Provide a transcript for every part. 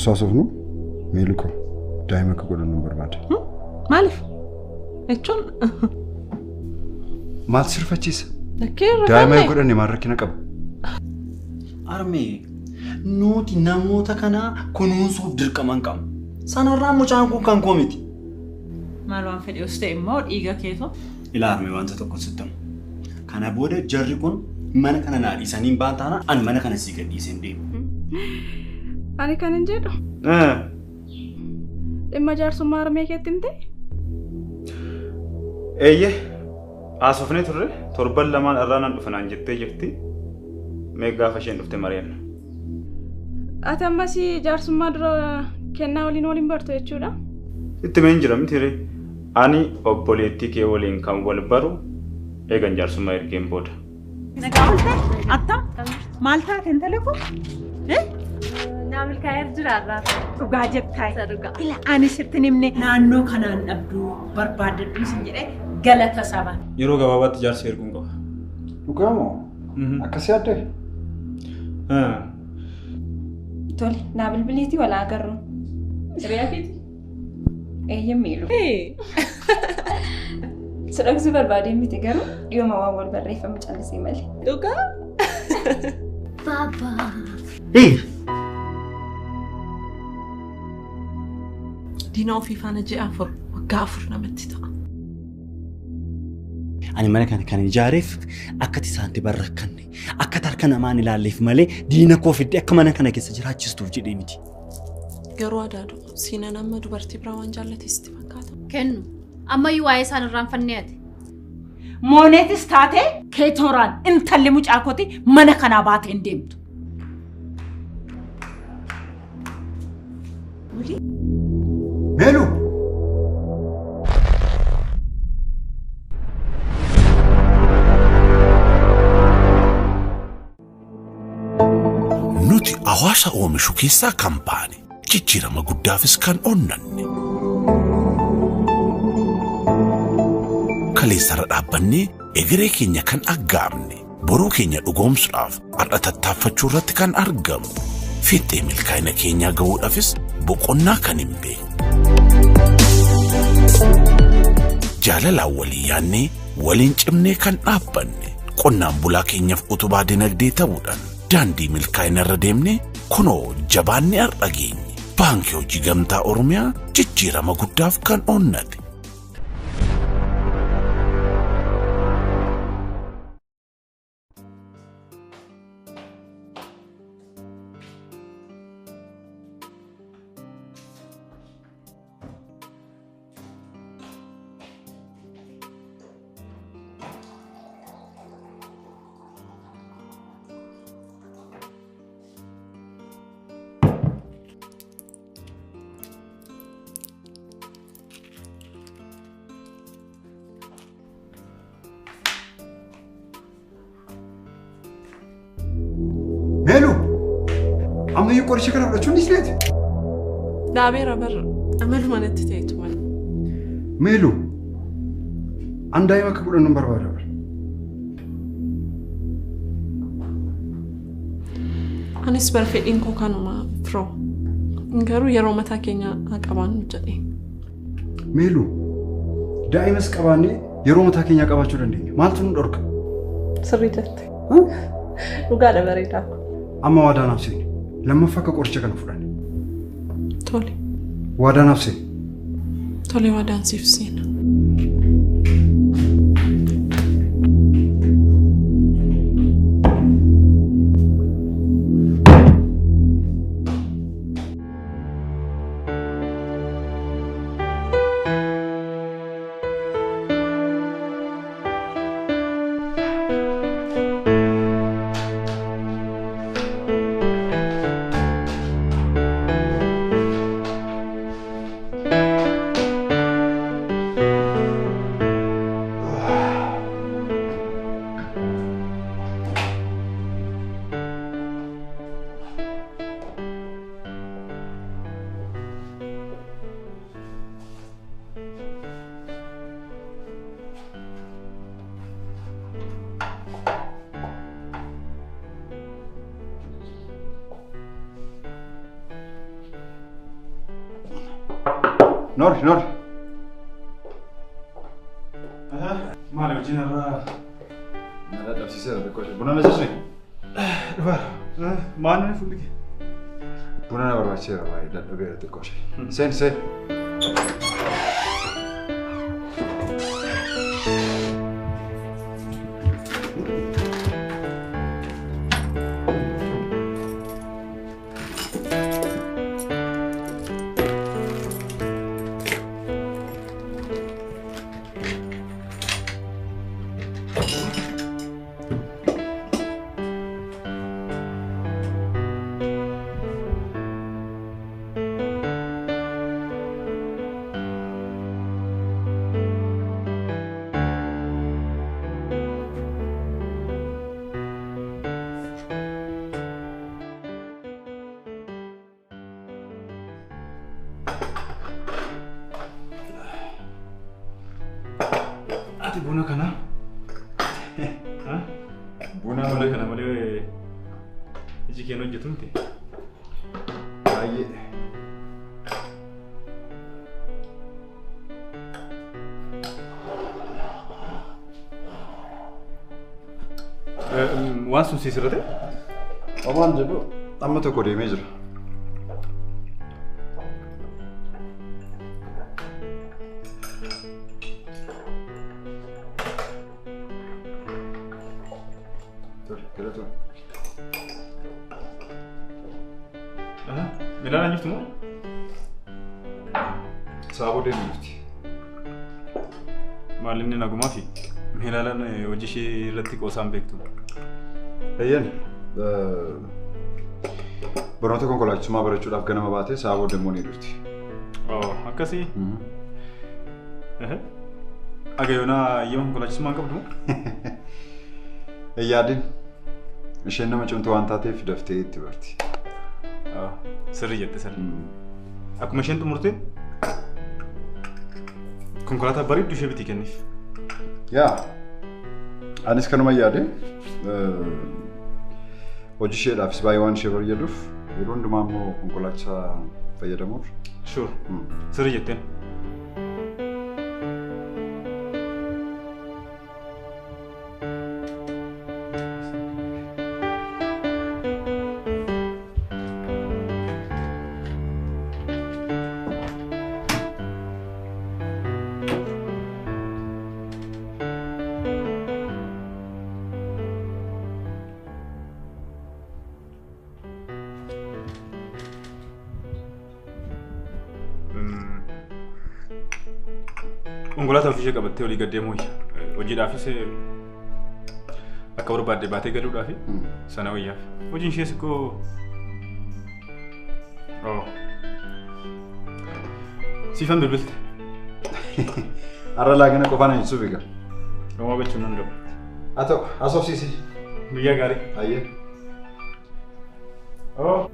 Osoo haasofnu Meeluu koo daa'ima akka godhannu barbaada. Maaliif? Jechuun Maal sirfachiisa? Daa'ima yoo godhanne maal rakkina qaba? Armee nuti namoota kana kunuunsuuf dirqama hin qabnu. Sanarraa mucaan kun kan koo miti. Maal waan fedhe os ta'e immoo dhiiga keetu. Ilaa armee wanta tokko sitti himu. Kana booda jarri kun mana kana naa dhiisanii hin ba'an taanaan ani mana kana sii gad dhiisee hin deemu. Ani kan hin jedhu. Dhimma jaarsummaa harmee keetti himte? Eeyyee haasofnee turre torban lamaan irraa nan dhufa naan jettee jirti. Mee gaafa isheen dhufte mari'anna. Ati ammas jaarsummaa dura kennaa waliin waliin bartu jechuudha? Itti mee hin jira miti ree. Ani obboleettii kee waliin kan wal baru eegan jaarsummaa ergeen booda. Nagaa oolte? Attam? Maal taate intala koo? Naa milkaa'eer jira irraa. Dhugaa jettaa. Isa dhugaa. Ila ani sitti hin himne naannoo kanaan dhabduu barbaadadhu sin jedhee galata saba. Yeroo gabaabaatti jaarsa erguun qaba. Dhugaa moo? Akkas yaaddee? Tole, naa bilbiliitii wal agarru. Hiriyaa keeti? Eeyyee miilu. Si dhoksuu barbaadee miti garuu dhiyooma waan wal barreeffamu callisee malee. Dhugaa? Baba. Diina ofii faana ji'a 4 waggaa 4 namatti ta'a. Ani mana kana kan ijaareef akka isaanitti barrakkanne akka harka namaan ilaalleef malee diina koo fidde akka mana kana keessa jiraachistuuf jedhee miti. Garuu adaadu siinaan amma dubartii biraa waan jaallates sitti fakkaata. Kennu ammayyuu waa'ee isaan irraanfannee ati. Mooneetis taate keetooraan intalli mucaa kooti mana kanaa baatee hin deemtu. Meeluu! Nuti hawaasa oomishu keessaa kan baane jijjiirama guddaafis kan onnanne. Kaleessarra dhaabbannee egeree keenya kan aggaamne boruu keenya dhugoomsuudhaaf har'a tattaaffachuu irratti kan argamu. Fiixee milkaa'ina keenyaa gahuudhaafis boqonnaa kan hin beekne. Jaalalaan walii yaannee waliin cimnee kan dhaabbanne qonnaan bulaa keenyaaf utubaa dinagdee ta'uudhaan daandii milkaa'ina irra deemne kunoo jabaanni har'a geenye. Baankii Hojii Gamtaa Oromiyaa jijjiirama guddaaf kan onnate. Meeluu! Ammayyuu qoricha kana fudhachuun dhiisneeti? Dhaabeera bar amaluma natti ta'etu malee. Meeluu! An daa'ima akka godhannu hin barbaada bar. Anis bar fedhiin koo kanuma firoo. Garuu yeroo mataa keenya haa qabaannu jedhee. Meeluu! Daa'imas qabaannee yeroo mataa keenyaa qabaachuu dandeenya. Maaltu nu dhorka? Sirrii jette. Dhugaadha bareedaa. Amma waadaa naaf seeni. Lammaffaa akka qoricha kana fudhanne. Tole. Waadaa naaf seeni. Tole waadaan siif seena. Noor, noor. Maali hojiin irraa? Na dadhabsiiseera xiqqoo ishee. Buna na jechni? Dhufaara. Maal inni fuulli kee? Buna na barbaachiseera baay'ee dadhabeera xiqqoo ishee. Seen seen. Ati buna kana? Buna kana malee iji kee hojjetu miti? Baay'ee. Waan sun siisirrate? Omaan jedhu amma tokko deemee jira. Midhaan jirtu moo? Saaboo deemee jirti. Maal inni nagumaa fi Milaalaan hojii ishee irratti qoosaan beektu. Eeyyan barnoota konkolaachisummaa barachuudhaaf ganama baatee saaboo deemuu ni dhufti. Akkasii? Agayoonaa eeyyama konkolaachisummaa hin qabdu moo? Yaadin isheen nama cimtuu waan taateef daftee itti barti. Sirrii jette sirrii. Akkuma isheen xumurte konkolaataa bareedduu ishee bitii kenniif. Yaa anis kanuma yaade hojii isheedhaafis baay'ee waan ishee fayyaduuf yeroo hundumaa immoo konkolaachisaa fayyadamuuf. Sure. Sirrii jetteen. Konkolaataa ofii ishee qabattee olii gad deemuu hojiidhaafis akka barbaadde baatee galuudhaaf sana wayyaaf. Hojiin ishees koo siifan bilbilte. Har'a laagina qofaan hin suuf egaa. Homaa gochuun nan danda'u. Haa ta'u haasofsiisi. Guyyaa gaarii. Ayyee. Hello.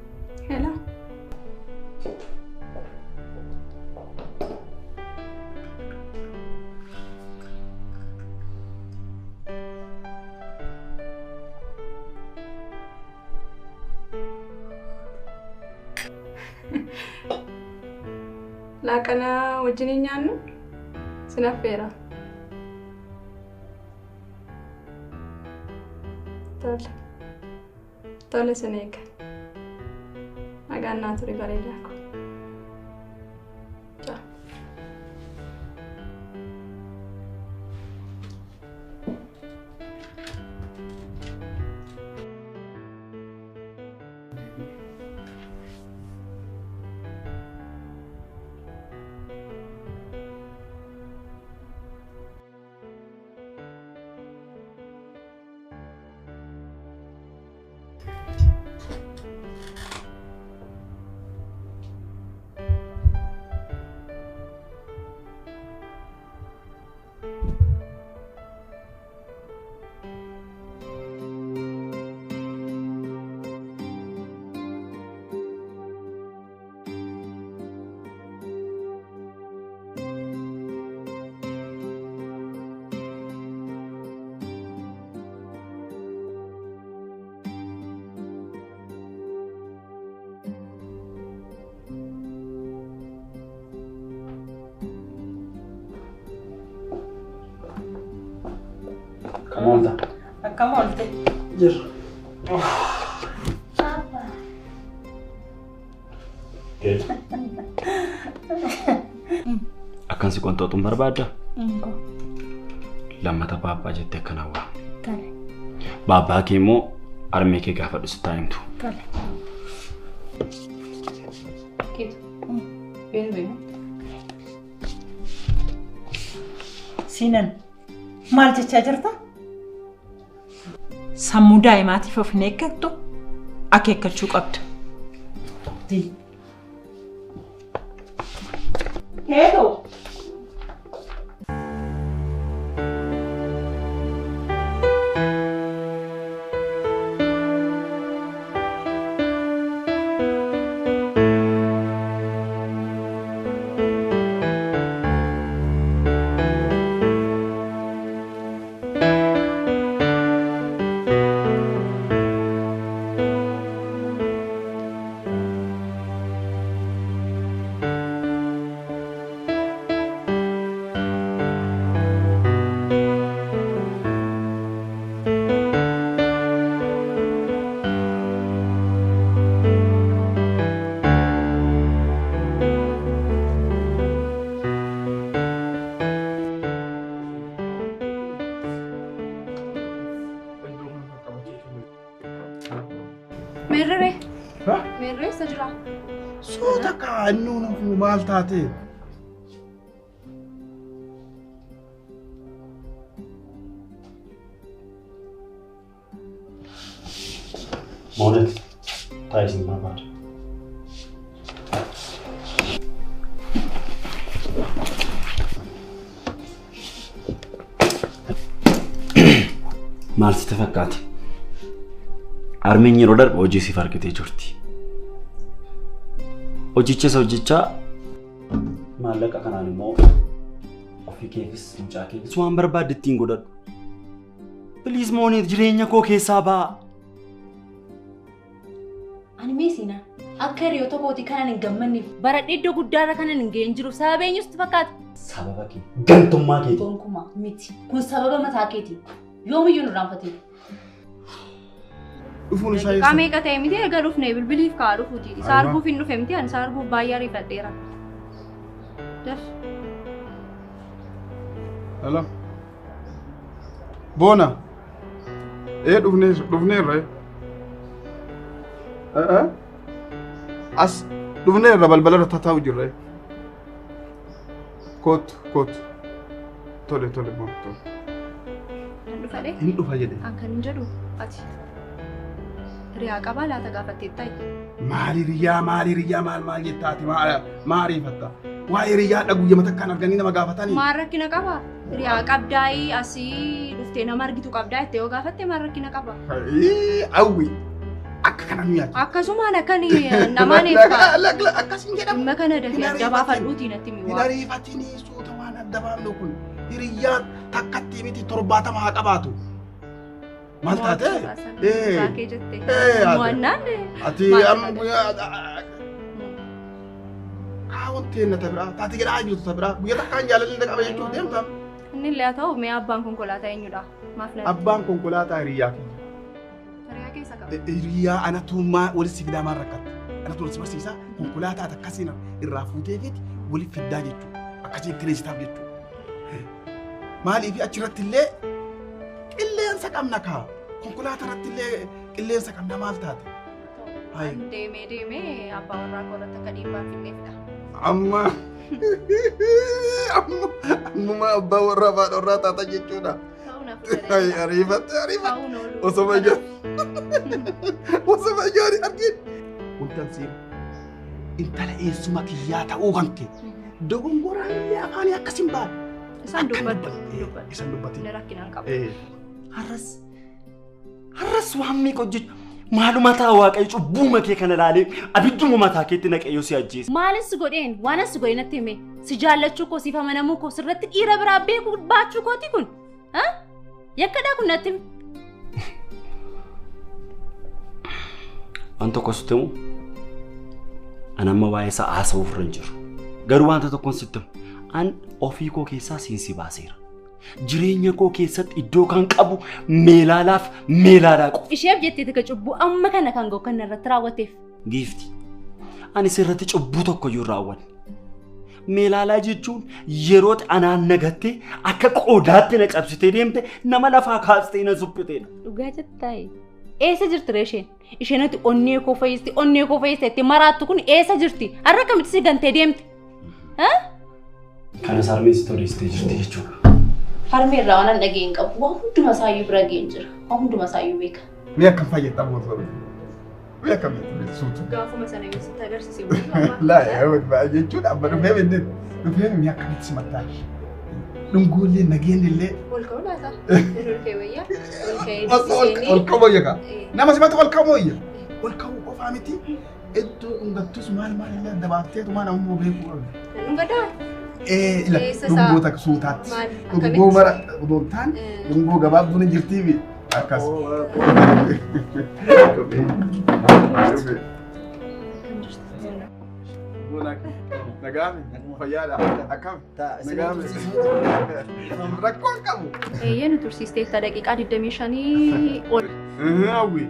Laaqana wajjin hin nyaannu sin affeera. Tole. Tole sin eega. Nagaan naa turi bareedaa koo. Ciao. Moolta. Akkam oolte? Jirra. Akkan si qonxooxuun barbaadda? Lammata baabbaa jettee akkana waa. Baabbaa kee immoo harmee kee gaafa dhusu taa'imtu. Siinan maal jechaa jirta? Sammuu daa'imaatiif of hin eeggattu akeekkachuu qabda. Keeto! Maal taate? Moonet taa'isin barbaada. Maal sitti fakkaate? Harmeen yeroo darbe hojii siif argitee jirti. Hojicha isa hojjechaa maallaqa kanaan immoo ofii keefis mucaa keefis waan barbaadde ittiin godhadhu. Please Moonet jireenya koo keessaa ba'a. Ani meesina akka hiriyoota kootii kanan hin gammanneef baradhee iddoo guddaarra kanan hin ga'een jiru sababa eenyuutti fakkaata? Sababa kee gantummaa keeti. Gonkumaa miti kun sababa mataa keeti yoomiyyuu nu raanfatee. Dhufuun isaa Daqiiqaa meeqa ta'e miti erga dhufne bilbiliif kaa'aa dhufuuti. Isa arguuf hin dhufe miti ani isa arguuf baay'ee ariifadheera. Daf. Hello. Boona. Dhufneerra. As dhufneerra balbala irra tataa'u jirra. Kootu kootu. Tole tole boona tole. Hin dhufadhe? Hin dhufa jedhe. Akkan hin jedhu ati. Riyaa qabaa laata gaafattee taa'i. Maali riyaa maali riyaa maal maal jettaati maa ariifatta? Waa'ee riyaa dha guyyama takkaan arganii nama gaafatanii. Maal rakkina qaba? Riyaa qabdaa'ii asii dhuftee nama argitu qabdaa jettee yoo gaafatte maal rakkina qaba? Awwi akka kana nu yaadu. Akkasumaan akkan namaan eebba. Akkas hin jedhamu. Dhimma kana dafee adda baafadhuutii natti mi'aa. Hin ariifatinii suuta waan adda baafnu kun hiriyyaa takkatti miti 70 haa qabaatu. Maal taate? Ati amma kaawwan teenna ta biraa taate jedhaa jirtu ta biraa guyyaa takkaan jaalalli na qaba jechuuf deemta. Inni illee haa ta'u mee abbaan konkolaataa eenyudha? Maaf na Abbaan konkolaataa hiriyaa kiyya. Hiriyaa keessa qaba. Hiriyaa anatu walitti fidaa maal rakkatta? Anatu walitti barsiisaa konkolaataa akkasiin irraa fuutee fiti walitti fiddaa jechuudha. Akkasiin kireessitaaf jechuudha. Maaliif achirratti illee qilleensa qabna kaa? Konkolaataa irratti illee qilleensa qabna maal taate? Deemee deemee abbaa warraa koo irratti akka dhiibbaa finneefidha. Amma ammuma abbaa warraa fi haadha warraa taata jechuudha. Ariifatte ariifatte osoma ijoollee argin. Wantan siin intala eessuma kiyyaa ta'uu kan kee dogongoraan illee afaanii akkas hin baane. Isaan dubbadhu. Isaan dubbatin. Rakkinaan qabu. Har'as waan meeqa hojjechu maaluma taa waaqayyo cubbuu kee kana ilaalee abidduma mataa keetti naqee yoo si ajjeese. Maalis godheen waan as godhe natti hime si jaallachuu koo siif amanamuu koo sirratti dhiira biraa beekuu baachuu kooti kun yakkadhaa kun natti hime. Waan tokko sitti himu ani amma waa'ee isaa haasa'uuf irra hin jiru. Garuu wanta tokkoon sitti himu an ofii koo keessaa siin si baaseera. Jireenya koo keessatti iddoo kan qabu meelaalaaf meelaalaa qofa. Isheef jettee takka cubbuu amma kana kan ga'u kan irratti raawwateef. Giifti, ani sirratti cubbuu tokko iyyuu raawwanne. Meelaalaa jechuun yeroo anaan nagattee akka qodaatti na cabsitee deemte nama lafaa kaastee na suphiteedha. Dhugaa jettaayi. Eessa jirti ree isheen? Isheen ati onnee koo fayyiste itti maraattu kun eessa jirti? Har'a akkamitti si gantee deemte? Kanas harmeen si toleessitee jirti jechuudha. Harmee irraa waan an dhagee hin qabu. Waan hunduma isaayyuu bira ga'een jira. Waan hunduma isaayyuu beeka. Mee akkam fayyadda boosoo? Mee akkam jettu suutu? Gaafuma sana yoo sitti agarsiise booda. Laa jechuun amma dhufee inni dhufee mee akkamitti simattaa? Dhungoollee nageenyillee. Ol ka'uu laata? Ol ka'ee wayyaa? Ol ka'ee Ol ka'uu wayya kaa? Nama simatu ol ka'uu wayya? Ol ka'uu qofaa miti iddoo dhungattus maal maal illee adda baafteetu maal ammoo beekuu qabda. Dhungataa? Ila dhungoo takka suutaatti. Dhungoo mara odoo hin taane dhungoo gabaabduu ni jirtiifi akkas. Nagaame fayyaadha akkam nagaame rakkoon qabu. Eeyyee nu tursiisteetta daqiiqaa 25 ol. Hawwi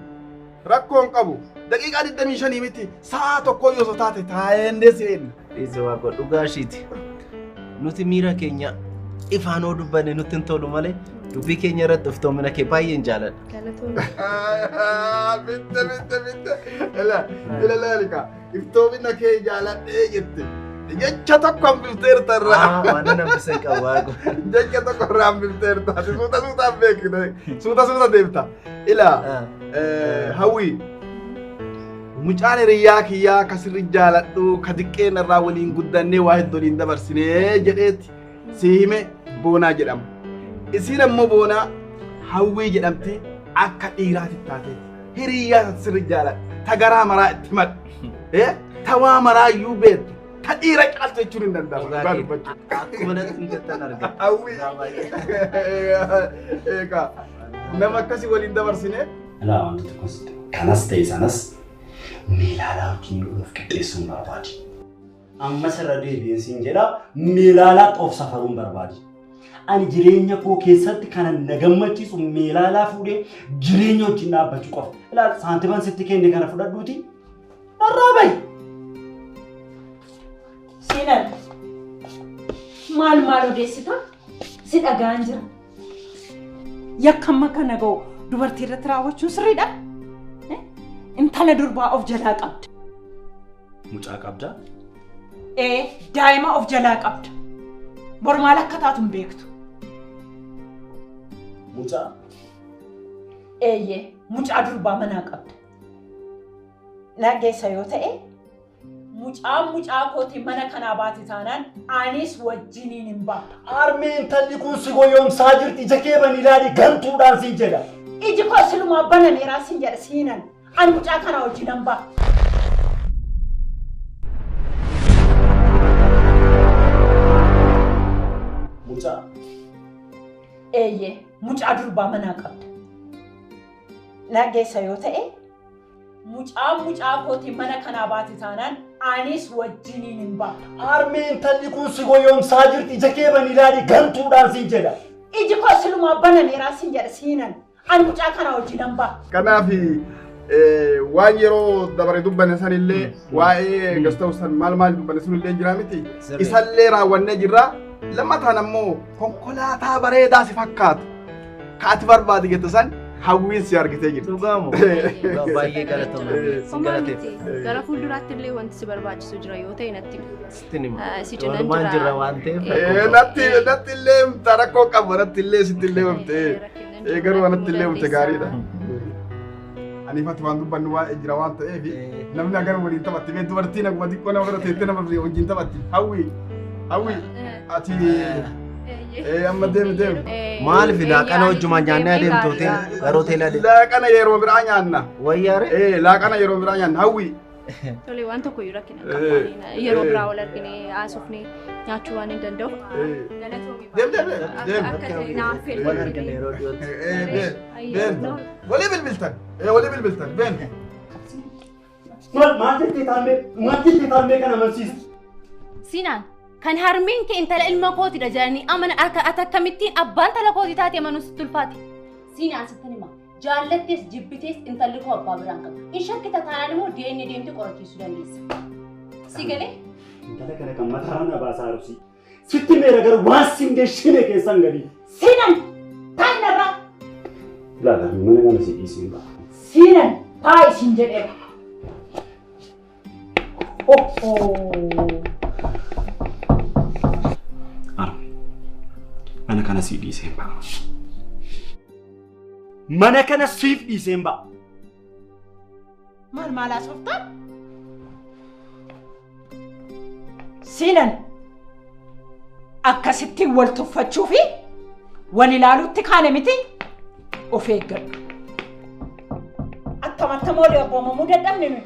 rakkoon qabu daqiiqaa 25 miti sa'a tokko yoo taate taa'ee seenna. Dhiise waaqa dhugaa ishiiti. Nuti miira keenya ifaanoo dubbanne nutti hin tolu malee dubbii keenya irratti iftoomina kee baay'een jaaladha. Bitte bitte bitte ila ila laalika iftoomina kee jaaladhee jette. Jecha tokko hambifteerta irraa. Waan hambisee qabu waaqa. Jecha tokko irraa hambifteerta. Ati suuta suutaan beekne suuta suuta deemta. Ila Hawwi mucaan hiriyyaa kiyyaa ka sirri jaaladhu ka xiqqeen irraa waliin guddannee waa hedduu waliin dabarsinee jedheeti si hime Boonaa jedhama. Isiin ammoo Boonaa Hawwii jedhamti akka dhiiraatti taateeti. Hiriyyaa sirri jaaladhu ta garaa maraa itti madhu. Tawaa maraa iyyuu beektu. Ta dhiira caaltu jechuun hin danda'amu. Akkuma natti hin jettan argina. Hawwii. Eegaa nama akkasii waliin dabarsine. Ilaa wanti tokkos kanas ta'e sanas meelaalaa wajjin of qixxeessuun barbaadi. Ammas irra deebi'een siin jedha meelaalaa of safaruun barbaadi. Ani jireenya koo keessatti kan na gammachiisu meelaalaa fuudhee jireenya wajjin dhaabbachuu qofa. Ilaa saantiman sitti kenne kana fudhadhuuti narraa bahi. Seenaan maal maal odeessita? Si dhagaan jira. Yakka amma kana ga'u dubartii irratti raawwachuun sirriidha. Intala durbaa of jalaa qabda. Mucaa qabdaa? Ee, daa'ima of jalaa qabda. Bor maal akka taatu hin beektu. Mucaa? Eeyyee, mucaa durbaa manaa qabda. Nageessa yoo ta'e mucaan mucaa kootii mana kanaa baate taanaan anis wajjiniin hin ba'a. Harmeen intalli kun si goyoomsaa jirti ija kee bani ilaali gantuudhaan siin jedha. Iji koo silumaa banameeraa siin jedha siinan. Ani mucaa kanaa wajjin hin ba'a. Mucaa? Eeyyee, mucaa durbaa manaa qabda. Nageessa yoo ta'e mucaan mucaa kootii mana kanaa baate taanaan anis wajjiniin hin ba'a. Harmeen intalli kun si goyoomsaa jirti ija kee bani ilaali gantuudhaan siin jedha. Iji koo silumaa banameeraa siin jedha siinan. Ani mucaa kanaa wajjin hin ba'a. Kanaaf waan yeroo dabare dubbanne sanillee waa'ee gasta'u san maal maal dubbanne sunillee jira miti. Isallee raawwannee jirra. Lammataan ammoo konkolaataa bareedaa si fakkaatu ka ati barbaade jette san Hawwiin si argitee jirti. Dhugaamoo? Baay'ee galatoomna. Si galateef. Gara fuulduraatti illee wanti si barbaachisu jira yoo ta'e natti himi. Sitti hima. Si cinaan Walumaan jira. jirra waan ta'eef. Natti illee himta rakkoo qabu natti illee sitti illee himte. Garuu natti illee himte gaariidha. Aniifatti waan dubbannu waa jira waan ta'eef namni agar waliin taphatti mee dubartiin akkuma xiqqoo nama bira teettee nama wajjin taphatti. Hawwi Hawwi ati amma deemi deemi. Maaliif laaqana wajjumaan nyaannee adeemtu hoteela gara hoteela adeemtu? Laaqana yeroo biraa nyaanna. Wayyaare? Laaqana yeroo biraa nyaanna. Hawwi. Tole waan tokko iyyuu rakkina hin qabu. Yeroo biraa wal argine haasofne nyaachuu waan hin danda'uuf. Deem deem deem. Akka ta'e naaf fedhu. Wal argina yeroo dhiyootti. Deem deem. Walii bilbiltan. Walii bilbiltan. Deem. Maal jettee taalmee maal jettee taalmee kana amansiistu? Siinaan Kan harmeen kee intala ilma kootidha jedhanii amana akka ati akkamittiin abbaan intala kootii taate amanuu sitti ulfaate. Siinaan sittin hima. Jaallattees jibbitees intalli koo abbaa biraan qabdu. In shakkita taanaan immoo DNA deemtee qorachiisuu dandeessa. Si galee? Intala kana kan mataa na baasaa arusi. Sitti meera garuu waan siin geeshine keessan gadi. Siinan taa'i narraa. Ilaala mana kana si dhiisee ba'a. Siinan taa'i siin jedheera. Ohoo. Arme mana kana si dhiisee ba'a. Mana kana siif dhiiseen ba'a. Maal maal haasoftaa? Siinan akkasitti wal tuffachuu fi wal ilaaluutti kaane miti of eeggadhu. Akkam akkam olii abboomamuu dadhabne nuyi.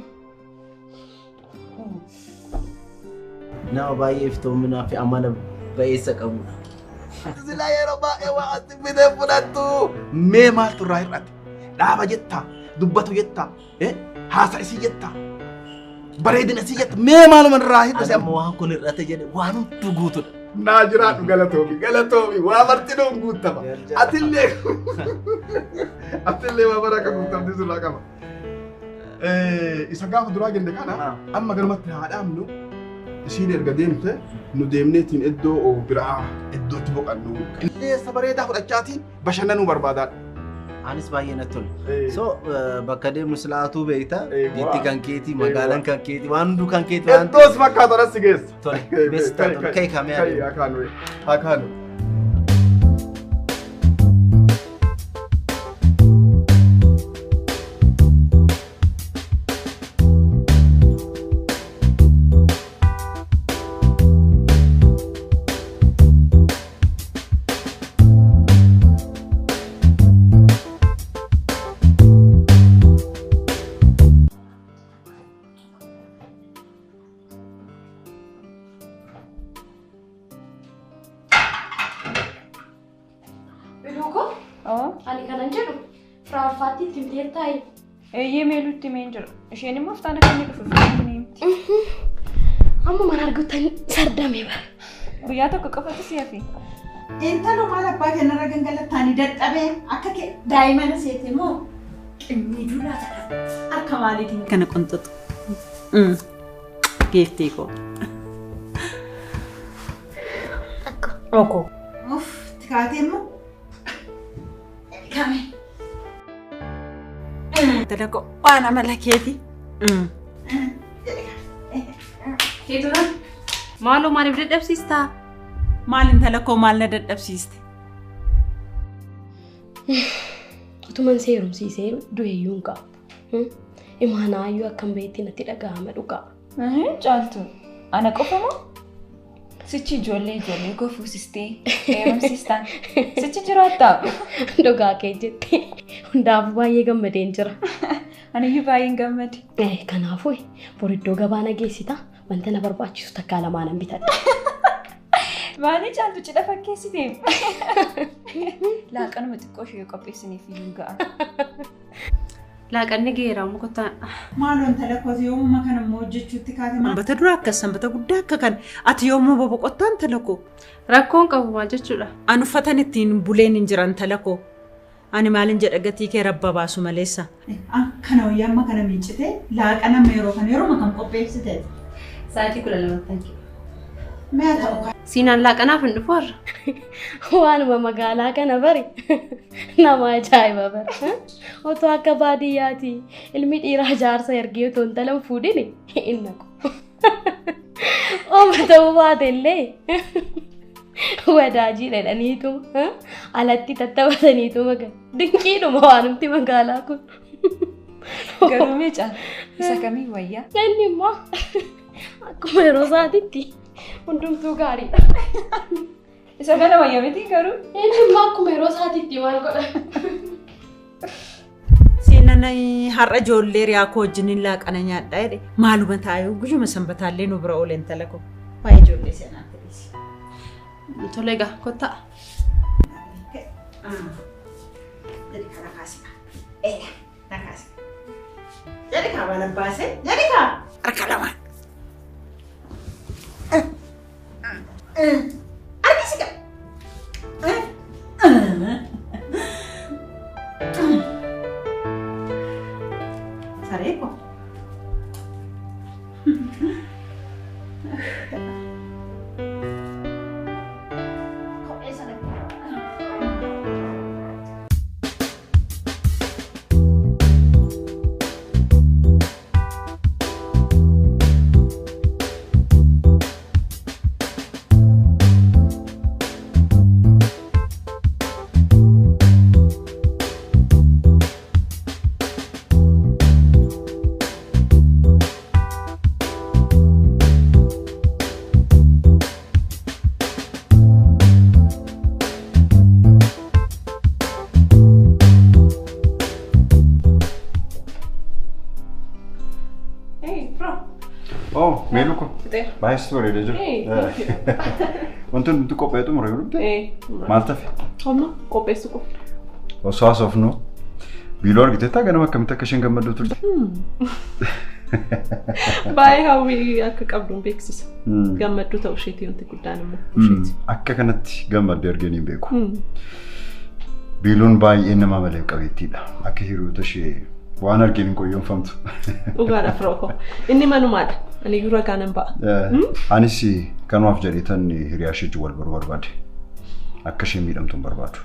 Nama baay'ee iftoominaa fi amala ba'eessa qabudha. Silaa yeroo baay'ee waa ati fidee fudhattu. Mee maaltu irraa hir'ate? Dhaaba jettaa, dubbatu jettaa, haasa isii jettaa, bareedina isii jettaa. Mee maaluma irraa hir'ise? Amma waan kun hir'ate jedhe waan hunduu guutudha. Naa jiraadhu galatoomi galatoomi waa martinuun guutama. Atillee atillee waa bara akka guutamti sirraa qaba. Isa gaafa duraa jenne kana amma galumatti haa dhaabnu. Isiin erga deemte nu deemneetiin iddoo biraa iddootti boqannu. Qilleensa bareedaa fudhachaatiin bashannanuu barbaadaadha. Anis baay'ee natti tola. So bakka deemnu silaatuu beekta. Biitti kan keetii, magaalaan kan keetii, waan hunduu kan keetii waan Iddoos fakkaatu anas si geessa. Tole, beestaa tole, ka'e kamee Ka'e haa kaanu haa kaanu. Ani kanan jedhu firaafaatti itti himtee taa'i. Eeyyee meeluutti himeen jira. Isheen immoo iftaan akka inni dhufu firatti ni himti. Amma mana arguutan sardame bara. Guyyaa tokko qofatu si hafe. Intalo maal abbaa kennarra gangalattaanii dadhabee akka daa'imana seete moo qimmiiduu laata harka maaliitiin kana qonxoxu. Geeftee koo. Oko. Uff, tikaatee immoo. Kame. Intala koo waan amala keeti. Keetuun maaloo maaliif dadhabsiistaa? Maal intala koo maal na dadhabsiiste? Utuman seerumsiisee du'eeyyuu hin qabu. Imaanaayyuu akkam beetti natti dhaga'ama dhugaa. Caaltu ana qofa moo? Sichi ijoollee ijoollee koo fuusistee heerumsiistaan sichi jiraattaa? Dhugaa kee jette hundaafuu baay'ee gammadeen jira. Aniyyuu baay'een gammade. Kanaafuu bor iddoo gabaa na geessita wanta na barbaachisu takkaa lamaanan bitadha. Maali caaltu cidha fakkeessitee? Laaqanuma xiqqoo ishee qopheessiniif iyyuu ga'a. Laaqanni geera mukotaan. Maaloo intala kooti yoomuma kana immoo hojjechuutti kaate. Sanbata dura akkas sanbata guddaa akka kan ati yoomuu boboqottaa intala koo. Rakkoon qabu maal jechuudha? An uffatan ittiin buleen hin jiran intala koo. Ani maalin jedha gatii kee rabba baasu maleessa. Kana wayyaa amma kana miiccite laaqana amma yeroo kana yeroo kam qopheessite? Sa'aatii 12 tanki. Mee ta'u. Siinaan laaqanaaf hin dhufu har'a. Waanuma magaalaa kana bari nama ajaa'iba bara. Otoo akka baadiyyaati ilmi dhiiraa jaarsa ergee otoo intala hin fuudhin hin naqu. Ooma ta'uu baate illee wadaajii jedhaniituma alatti tattabataniituma dinqiidhuma waanumti magaalaa kun. Garuu mee caala isa kamii wayyaa? Inni immoo akkuma yeroo isaatitti hundumtuu gaariidha. Isa kana wayyaa miti garuu? Inni immoo akkuma yeroo isaatitti maal godha? Siinaan har'a ijoollee riyaa koo wajjin laaqana nyaadhaa jedhe maaluma taa'ee guyyuma sanbataallee nu bira oolee intala koo. Waa'ee ijoollee seenaa ta'ees. Tole egaa kottaa. Jadi kaa nakaasika. Nakaasika. Jadi kaa waan abbaasee. Jadi kaa harka lamaan. Harkisi qaba. Saree koo. Kophee sana. Oh, Meeluu ko. Baay'ee sitti bareedee jira. Wanti nuti qopheetu mura yoo dhufte? Maal tafe? Homma qopheessu qofa. Osoo haasofnu biiloo argiteettaa ganama akkamitti akka isheen gammadduu turte? Baay'ee hawwii akka qabduun beeksisa. Gammadduu ta'uu isheetii wanti guddaan immoo isheeti. Akka kanatti gammaddee arganii hin beeku. Biiloon baay'ee nama malee qabeettiidha. Akka hiriyoota ishee waan argeen hin goyyomfamtu. Dhugaadha firooko. Inni manumaadha. Ani iyyuu ragaa nan ba'a. Anis kanumaaf jedheetan hiriyaa ishee wal baruu barbaade. Akka isheen miidhamtu hin barbaadu.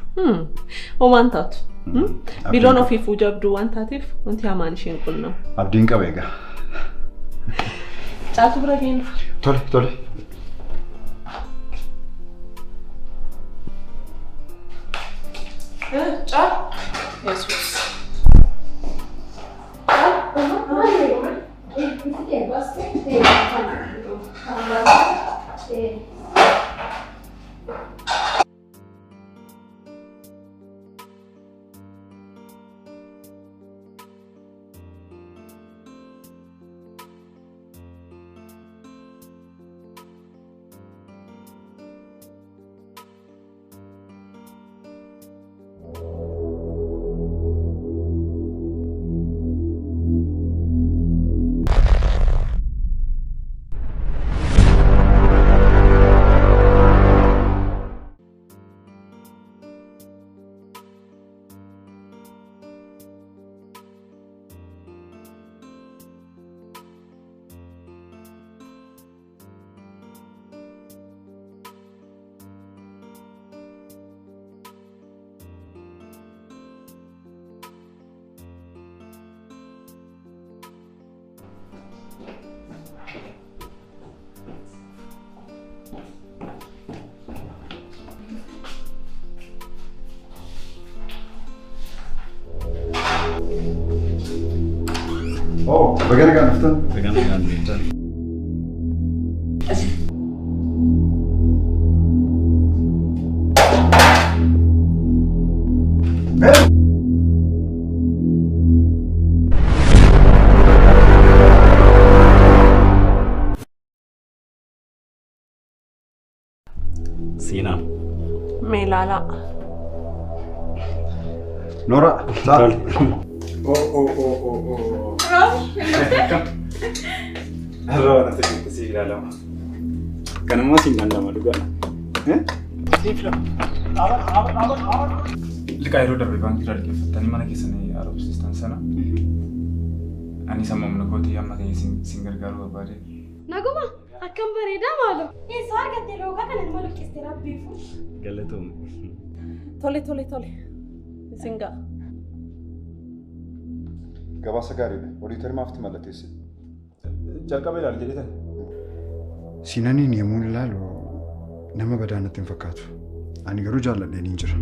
Homaan taatu. Biiloon ofiifuu jabduu waan taateef wanti hamaan isheen qunnamu. Abdiin qaba egaa. Caaltu bira geenyu. Tole tole. Caal. Yesuus. Oh, baga nagaan dhuftan. Baga nagaan dhuftan. Siinaa. Meelaalaa. Noora. Tole. Oh, oh, oh, oh, oh. Har'a waan ati jirtu siif ilaalama. Kanammoo siin ilaalama dhugaadha. Siif ilaalama. Liqaa yeroo darbe baankii irraa liqeeffattanii mana keessanii haaromsistan sana. Anis amma humna kootii amma ta'e siin gargaaruu barbaade. Naguma akkam bareedaa maalo. Eessa argatte loogaa kana nama luqqiste rabbiifu. Galatoomne. Tole tole tole. Isin ga'a. Gabaasa gaariidha. Odiitarri maafti mallatteesse? Jalqaba ilaali jedhee tani. Siinaniin yommuu ilaalu nama badaa natti hin fakkaatu. Ani garuu jaalladheen hin jira.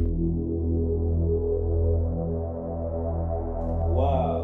Waa